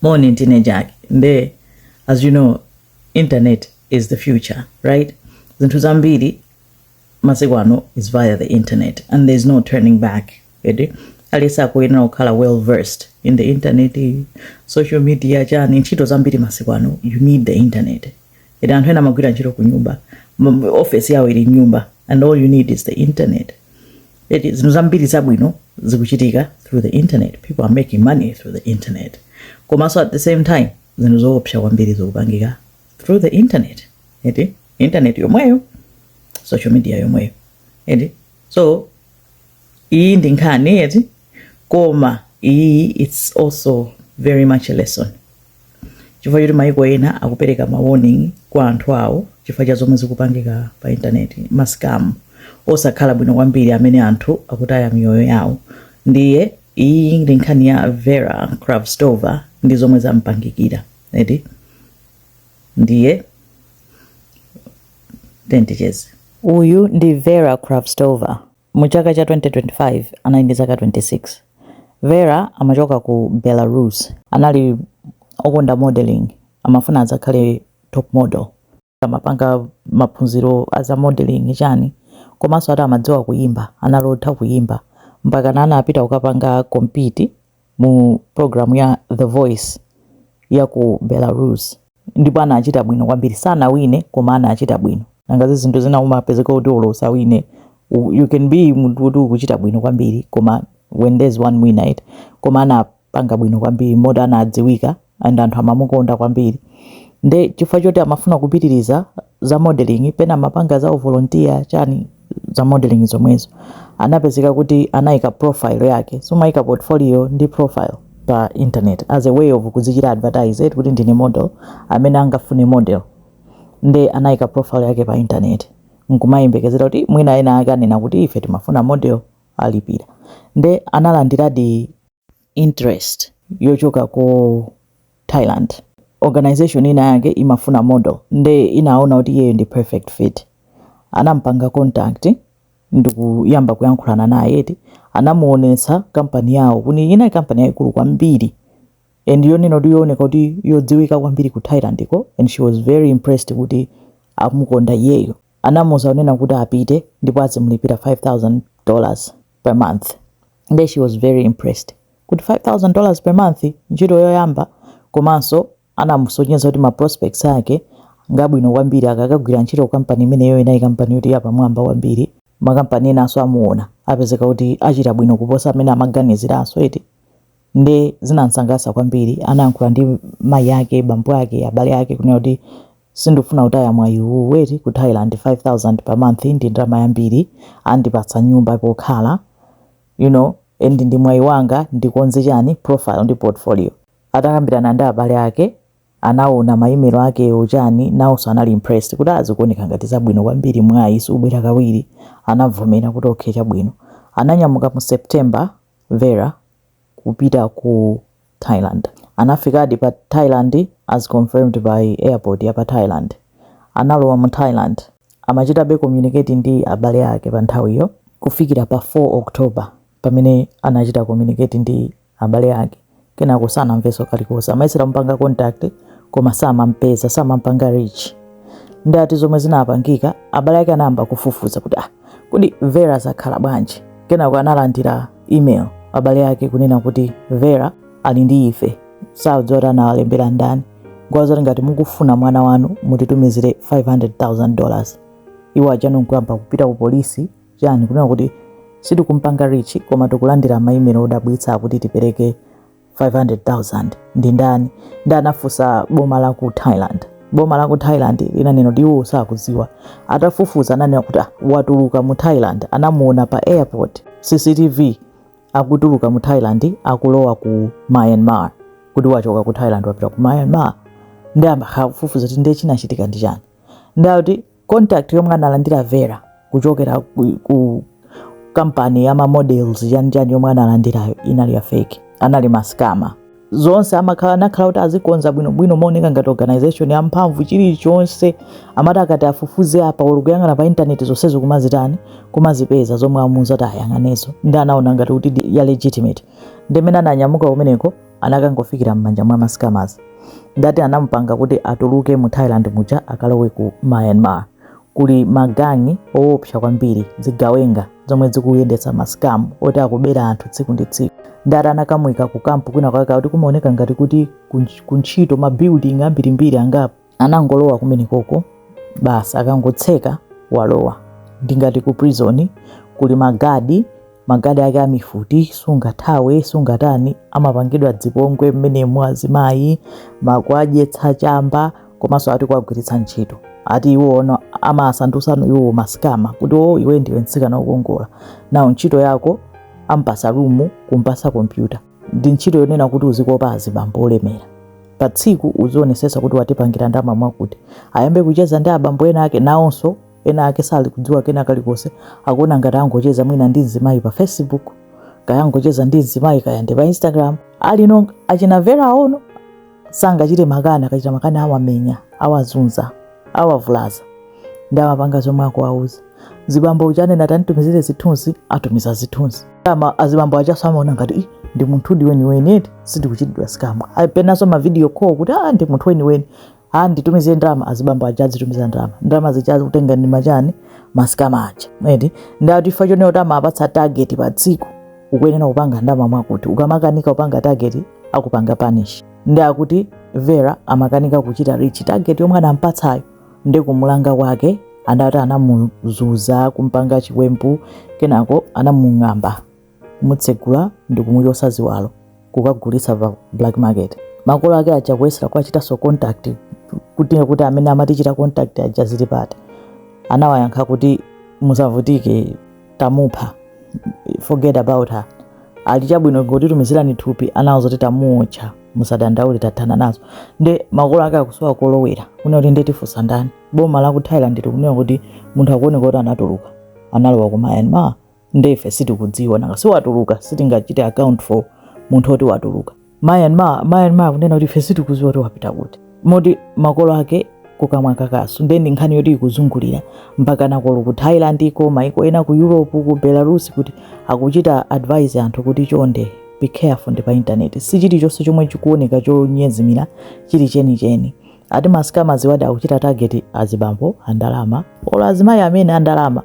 Moni, ndine Jack. Nde as you know, internet is the future, right? Zinthu zambiri masiku ano is via the internet and there's no turning back, eti? Aliyense akuyenera kukhala well versed in the internet, social media, chani. Ntchito zambiri masiku ano you need the internet, eti? Anthu ena amagwira ntchito ku nyumba, office yawo ili nyumba, and all you need is the internet, eti? Zinthu zambiri zabwino zikuchitika through the internet. People are making money through the internet, komanso at the same time zinthu zoopsa kwambiri zikupangika through the internet, eti? Internet yomweyo, social media yomweyo, eti? So iyi ndi nkhani, eti? Koma iyi, it's also very much a lesson, chifukwa choti maiko ena akupereka ma warning kwa anthu awo chifukwa cha zomwe zikupangika pa internet, ma scam osakhala bwino kwambiri amene anthu akutaya miyoyo yawo. Ndiye iyi ndi nkhani ya Vera Kravtsova ndi zomwe zampangikira, eti? Ndiye tenticheze. Uyu ndi Vera Kravtsova. Mu chaka cha 2025 anali ndi zaka 26. Vera amachoka ku Belarus. Anali okonda modeling, amafuna adzakhale top model. Amapanga maphunziro aza modeling, chani, komanso ati amadziwa kuyimba, anali otha kuyimba, mpaka anapita kukapanga compete mu program ya The Voice ya ku Belarus, ndipo anachita bwino kwambiri. Sanawine, koma anachita bwino. Nangazi zinthu zina umapezeka kuti olo usawine, you can be munthu kuti ukuchita bwino kwambiri, koma when there's one winner, it koma anapanga bwino kwambiri moti anadziwika and anthu amamukonda kwambiri. Nde chifukwa choti amafuna kupitiriza za modeling, pena amapanga za volunteer, chani, za modeling zomwezo, anapezeka kuti anayika profile yake, sumayika portfolio ndi profile pa internet as a way of kuzichita advertise kuti ndine model, amene angafune model. Nde anayika profile yake pa internet nkumayembekezera kuti mwina ena ake anena kuti ife timafuna model, alipira. Nde analandiradi interest yochoka ku Thailand. Organization ina yake imafuna model, nde inaona kuti iyeyo ndi perfect fit. Anampanga contact ndikuyamba kuyankhulana naye, eti? Anamuonetsa kampani yawo, kuni inali kampani yayikulu kwambiri and yonena kuti yooneka kuti yodziwika kwambiri ku Thailand ko, and she was very impressed kuti amukonda iyeyo. Anamuwuza kunena kuti apite ndipo azimulipira $5000 per month. Nde she was very impressed kuti $5000 per month, ntchito yoyamba. Komanso anamusonyeza kuti ma prospects ake ngabwino kwambiri akakagwira ntchito ku kampani imeneyo. Inali kampani yoti yapamwamba kwambiri, makampani enanso amuona, apezeka kuti achita bwino kuposa amene amaganiziranso, eti? Nde zinamsangalatsa kwambiri. Anayankhula ndi mayi ake, bambo ake, abale ake kunena kuti sindifuna kutaya mwayi uwu, eti? Ku Thailand 5000 per month ndi ndalama yambiri, andipatsa nyumba pokhala and ndi mwayi wanga, ndikonze chani, profile ndi portfolio. Atakambirana ndi abale ake, anaona ma email akewo, chani, nawonso anali impressed kuti azikuoneka ngati zabwino kwambiri, mwayi subwera kawiri. Anavomera kuti okay, chabwino. Ananyamuka mu September Vera kupita ku Thailand. Anafikadi pa Thailand as confirmed by airport ya pa Thailand. Analowa mu Thailand, amachitabe communicate ndi abale ake pa nthawiyo kufikira pa 4 October pamene anachita communicate ndi abale ake. Kenako sanamvenso kalikonse. Amayesera kupanga contact koma samampeza, samampanga reach. Ndati zomwe zinapangika, abale ake anayamba kufufuza kuti ah, kodi Vera zakhala bwanji? Kenako analandira email abale ake kunena kuti Vera ali ndi ife. Sadziwa kuti anawalembera ndani, ngwaza ngati mukufuna mwana wanu mutitumizire $500,000. Iwo ajano nkuyamba kupita ku polisi, chani, kunena kuti sitikumpanga reach koma tikulandira ma email odabwitsa akuti tipereke 500,000, ndi ndani? Ndi anafunsa boma la ku Thailand. Boma la ku Thailand linanena kuti iwo sakudziwa. Atafufuza ananena kuti ah, watuluka mu Thailand, anamuona pa airport CCTV akutuluka mu Thailand akulowa ku Myanmar, kuti wachoka ku Thailand wapita ku Myanmar. Ndi amafufuza kuti ndiye chinachitika ndi chani. Ndi akuti contact yomwe analandira Vera kuchokera ku kampani ya ma models, chani, yomwe analandirayo inali ya fake, anali ma scammer. Zonse amakhala nakhala kuti azikonza bwinobwino mooneka ngati organization yamphamvu, chilichonse amati akati afufuze apa uli kuyang'ana pa intaneti, zonsezo kumazitani, kumazipeza zomwe amuuza kuti ayang'anezo. Ndi anaona ngati kuti ndi ya legitimate. Ndi mmene ananyamuka kumeneko. Anakangofikira m'manja mwa ma scammers. Ndati anamupanga kuti atuluke mu Thailand muja, akalowe ku Myanmar. Kuli magangi owopsa kwambiri, zigawenga zomwe zikuyendetsa ma scam oti akubera anthu tsiku ndi tsiku. Ndati anakamuyika ku kampu kwina kwake kuti kumaoneka ngati kuti kuntchito, ma building ambirimbiri angapo. Anangolowa kumenekoko basi, akangotseka walowa, ndingati ku prison. Kuli magadi, magadi ake amifuti, sungathawe, sungatani. Amapangidwa dzipongwe mmenemu azimayi, makuadyetsa chamba, komanso ati kuagwiritsa ntchito. Ati iwo ono amasandusano iwo ma scammer kuti, "O, iwe ndiwe mtsikana wokongola, nawo ntchito yako." Ampasa room, kumpasa kompyuta, ndi ntchito yonena kuti uzikopa azibambo olemera. Pa tsiku uzionesesa kuti watipangira ndalama mwakuti. Ayambe kucheza ndi abambo ena ake, nawonso ena ake sali kudziwa kena kalikonse, akuona ngati angocheza mwina ndi mzimayi pa Facebook, kaya angocheza ndi mzimayi kaya ndi pa Instagram. Alino achina Vera aono sangachite makani, akachita makani awamenya, awazunza, awavulaza. Ndi amapanga zomwe akuwauza zibambo uchanena, "Tanditumizire zithunzi." Atumiza zithunzi. Ama azibambo achaso amaona ngati, "Ih, ndi munthu weniweni eti, sindikuchitidwa scam." Apenanso ma video call kuti, "Ah, ndi munthu weniweni, ah, nditumizire ndalama." Azibambo aja azitumiza ndalama, ndalama zija kutenga ndi machani, ma scammer aja eti. Ndati ifa chonena kuti amapatsa target pa tsiku, ukuyenera kupanga ndalama mwakuti, ukamakanika kupanga target akupanga punish. Ndi akuti Vera amakanika kuchita reach target yomwe anampatsayo, ndi kumulanga kwake andati anamuzuza, kumpanga chiwembu, kenako anamung'amba, kumutsegula ndi kumuchosa ziwalo, kukagulitsa pa black market. Makolo ake aja kuyesera kuachitanso contact kuti amene amatichita contact aja zili pati, anawayankha kuti, "Musavutike, tamupha, forget about her." Ali chabwino, ngotitumizirani thupi. Anawo zoti, "Tamuotcha, musadandaule, tathana nazo." Nde makolo ake akusowa kolowera kunena kuti ndetifunsa ndani? Boma la ku Thailand likunena kuti munthu akuoneka kuti anatuluka, analowa ku Myanmar, ndefe sitikudziwa, nanga siwatuluka, sitingachite account for munthu oti watuluka Myanmar. Myanmar kunena kuti ife sitikudziwa kuti wapita kuti, moti makolo ake kukamwa kakasu. Nde ndi nkhani yoti ikuzungulira mpaka nakolo ku Thailand iko, maiko ena ku Europe, ku Belarus, kuti akuchita advise anthu kuti chonde, be careful ndi pa internet, si chilichonse chomwe chikuoneka chonyezimira chili chenicheni. Ati ma scammers wadi akuchita target azibambo andalama, olo azimayi amene andalama,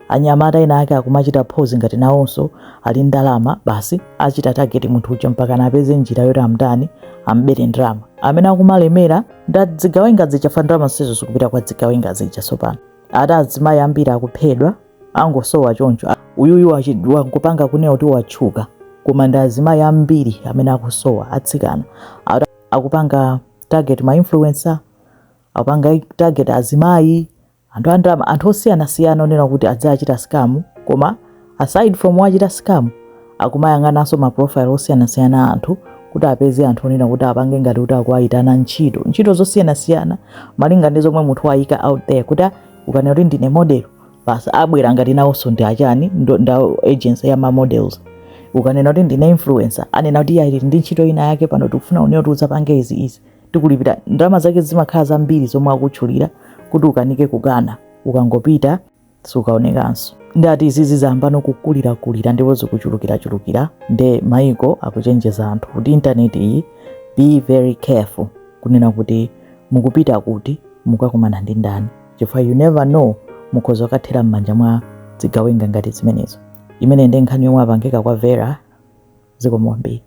anyamata ena ake akumachita pose ngati nawonso ali ndalama, basi achita target munthu uja mpaka napeze njira yoti amtani, ambere ndalama. Amene akumalemera ndadzigawenga zija, ndalama sizo zikupita kwa dzigawenga zija. Tsopano ati azimayi ambiri akuphedwa, angosowa choncho. Uyuyu wangopanga kunena kuti watchuka, koma ndi azimayi ambiri amene akusowa, atsikana. Ati akupanga target ma influencer, akupanga target azimayi, anthu andalama, anthu osiyanasiyana onena kuti adzachita scam. Koma aside from wachita scam, akumayang'ananso ma profile osiyanasiyana a anthu kuti apeze anthu onena kuti apange ngati kuti akuwayitana ntchito, ntchito zosiyanasiyana malinga ndi zomwe munthu wayika out there, kuti ukanena kuti ndine model, basi abwera ngati nawonso ndi achani, nda agency ya ma models. Ukanena kuti ndine influencer, anena kuti iya, ndi ntchito ina yake pano, tikufuna unena kuti udzapange izi izi, tikulipira. Ndalama zake zimakhala zambiri zomwe akutchulira kuti ukanike kukana, ukangopita sukaonekanso. Ndati izizi zayambano kukulirakulira ndipo zikuchulukirachulukira, nde maiko akuchenjeza anthu kuti intaneti iyi, be very careful, kunena kuti mukupita kuti, mukakumana ndi ndani, chifukwa you never know, mukhoza kukathera m'manja mwa zigawenga ngati zimenezo. Imene ndi nkhani yomwe apangika kwa Vera. Zikomo kwambiri.